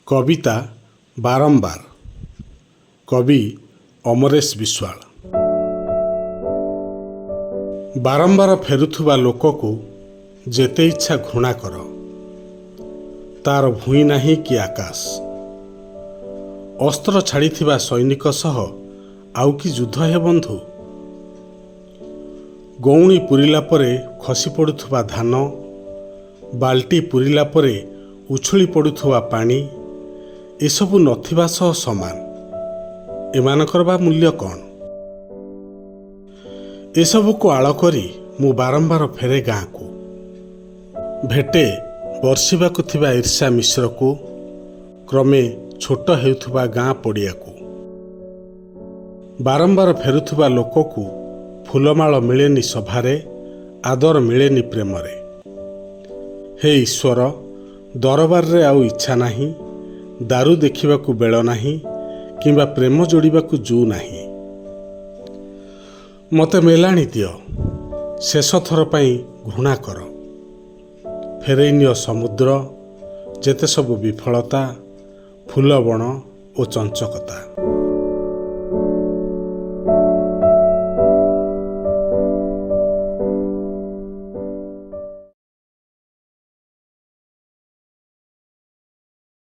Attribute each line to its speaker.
Speaker 1: କବିତା ବାରମ୍ବାର, କବି ଅମରେଶ ବିଶ୍ୱାଳ। ବାରମ୍ବାର ଫେରୁଥିବା ଲୋକକୁ ଯେତେ ଇଚ୍ଛା ଘୃଣା କର, ତାର ଭୂଇଁ ନାହିଁ କି ଆକାଶ। ଅସ୍ତ୍ର ଛାଡ଼ିଥିବା ସୈନିକ ସହ ଆଉ କି ଯୁଦ୍ଧ ହେ ବନ୍ଧୁ? ଗଉଣୀ ପୂରିଲା ପରେ ଖସି ପଡ଼ୁଥିବା ଧାନ, ବାଲ୍ଟି ପୂରିଲା ପରେ ଉଛୁଳି ପଡ଼ୁଥିବା ପାଣି, ଏସବୁ ନଥିବା ସହ ସମାନ। ଏମାନଙ୍କର ବା ମୂଲ୍ୟ କ'ଣ? ଏସବୁକୁ ଆଳ କରି ମୁଁ ବାରମ୍ବାର ଫେରେ ଗାଁକୁ, ଭେଟେ ବର୍ଷିବାକୁ ଥିବା ଈର୍ଷା ମିଶ୍ରକୁ, କ୍ରମେ ଛୋଟ ହେଉଥିବା ଗାଁ ପଡ଼ିଆକୁ। ବାରମ୍ବାର ଫେରୁଥିବା ଲୋକକୁ ଫୁଲମାଳ ମିଳେନି ସଭାରେ, ଆଦର ମିଳେନି ପ୍ରେମରେ। ହେ ଈଶ୍ୱର, ଦରବାରରେ ଆଉ ଇଚ୍ଛା ନାହିଁ, ଦାରୁ ଦେଖିବାକୁ ବେଳ ନାହିଁ କିମ୍ବା ପ୍ରେମ ଯୋଡ଼ିବାକୁ ଜୁ ନାହିଁ। ମୋତେ ମେଲାଣି ଦିଅ, ଶେଷ ଥର ପାଇଁ ଘୃଣା କର। ଫେରେଇ ନିଅ ସମୁଦ୍ର, ଯେତେ ସବୁ ବିଫଳତା, ଫୁଲବଣ ଓ ଚଞ୍ଚକତା।